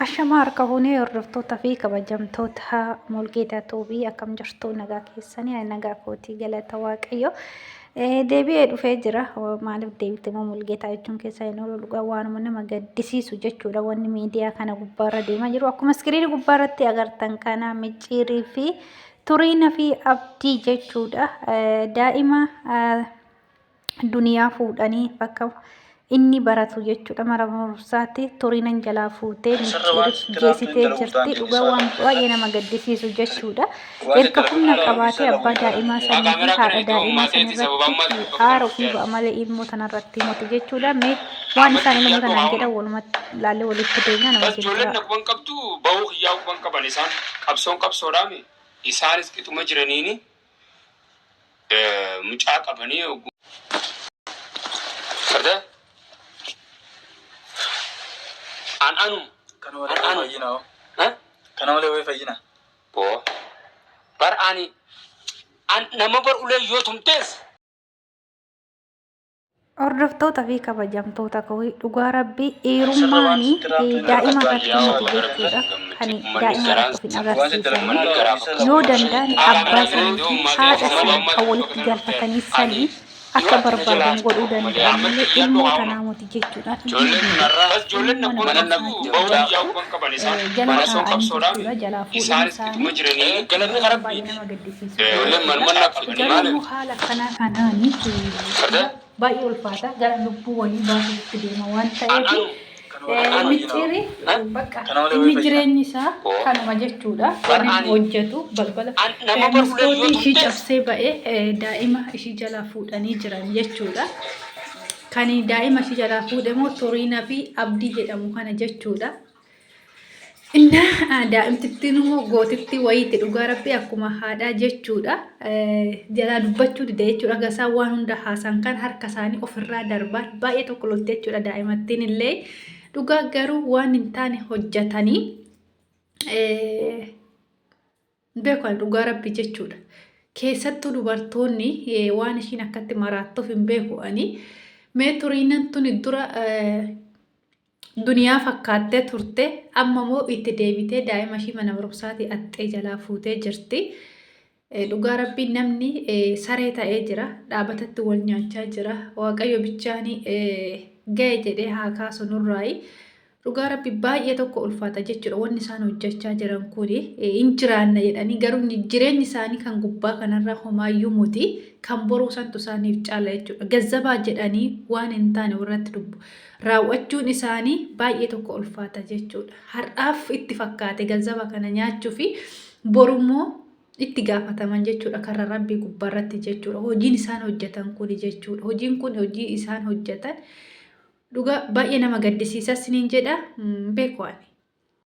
Ashamaa harka fuunee hordoftoota fi kabajamtoota Mulgeetaa Tuubii akkam jirtu nagaa keessanii ani nagaa kootii galata Waaqayyo. Deebi'ee dhufee jira. Maaliif deebite immoo Mulgeetaa jechuun keessa hin oolu dhugaa waanuma nama gaddisiisu jechuudha wanni miidiyaa kana gubbaarra deemaa jiru. Akkuma iskiriinii gubbaarratti agartan kana micciirii fi turiina fi abdii jechuudha. Daa'ima duniyaa fuudhanii bakka inni baratu jechuudha mara barumsaatti turiinan jalaa fuutee Sirra waan micciiriif sitti raamtu hin geessitee dalagu jirti daandii dhugaa isaa waan baay'ee nama gaddisiisu jechuudha waan erga humna daddalagu qabaatee isa abbaa lagu daa'imaa sanii fi Kaameraa kana haadha iddoo daa'imaa ummateeti sababa sanirratti ammaatiif bakka kana aara ofii dhufteera. ba'a malee ilmoo tanarratti miti jechuudha mee waan isaan Ammatti ilmoo xiyyaan tanaan dhumaa jedhan walumatti laallee walitti deemna nama Bas ijoolleen jibbiraa. na quban qabdu bahuu kiyyaa quban qaban isaan qabsoon qabsoodhaami isaanis qixuma jiraniini mucaa qabanii Gartee? An anuma. Kana malee An way anuma. fayyina hoo. Eh? Kana malee way fayyina. Boo. Bar ani an nama bar ulee yoo tumtees Hordoftoota fi kabajamtoota koo dhugaa rabbii Sirra waan dhiirummaani sitti raamtu hin daa'ima dalagu irratti daandii miti isaa jechuudha. Kan daa'ima irratti of hin Waan sitti dalagu agarsiisanii hin dalagu isa yoo lagu. danda'an abbaa sanii fi haadha sanii kan walitti galfatanii sanii akka barbaadan godhuu danda'an malee ilmoo tanaa miti jechuudha. Ilmoo mana barumsaatti jala taa'anii jechuudha jalaa fuudhuun isaanii baay'ee nama gaddisiisu jechuudha. Garuu immoo haala akkanaa kanaani baay'ee ulfaata gara lubbuu walii baasuutti deema waan ta'eef micciiri bakka inni jireenyi isaa kanuma jechuudha. Kan inni hojjetu balbala maskootii ishii cabsee ba'ee daa'ima ishii jalaa fuudhanii jiran jechuudha. Kan daa'ima ishii jalaa fuudhe immoo Turiina fi Abdii jedhamu kana jechuudha. Innaa daa'imtittiin immoo gootitti wayiiti dhugaa rabbii akkuma haadhaa jechuudha. Jalaa dubbachuu dide jechuudha. Gasaa waan hunda haasan kan harka isaanii ofirraa darbaa baay'ee tokko lolte jechuudha daa'imattiin illee. Dhugaa garuu waan hin taane hojjetanii beeku ani dhugaa rabbii jechuudha. Keessattuu dubartoonni waan ishiin akkatti maraattuuf hin beeku ani. Mee turiinan tuni dura Duniyaa fakkaattee turte amma immoo itti deebitee daa'ima ishii mana barumsaatii axxee jalaa fuutee jirti. Dhugaa rabbii namni saree ta'ee jira dhaabatatti wal nyaachaa jira waaqayyo bichaan ga'e jedhee haa kaasu nurraayi. Dhugaa rabbi baay'ee tokko ulfaata jechuudha wanni isaan hojjechaa jiran kuni hin jiraanna jedhanii garuu jireenyi isaanii kan gubbaa kanarra homaayyuu muti kan boruu santu isaaniif caala jechuudha. Gazzabaa jedhanii waan hin taane warratti dubbu. Raawwachuun isaanii baay'ee tokko ulfaata jechuudha. Har'aaf itti fakkaate ganzaba kana nyaachuu fi borummoo itti gaafataman jechuudha karra rabbii gubbaarratti jechuudha. Hojiin isaan hojjetan kuni jechuudha. Hojiin kun hojii isaan hojjetan dhugaa baay'ee nama gaddisiisa siniin jedha beeku ani.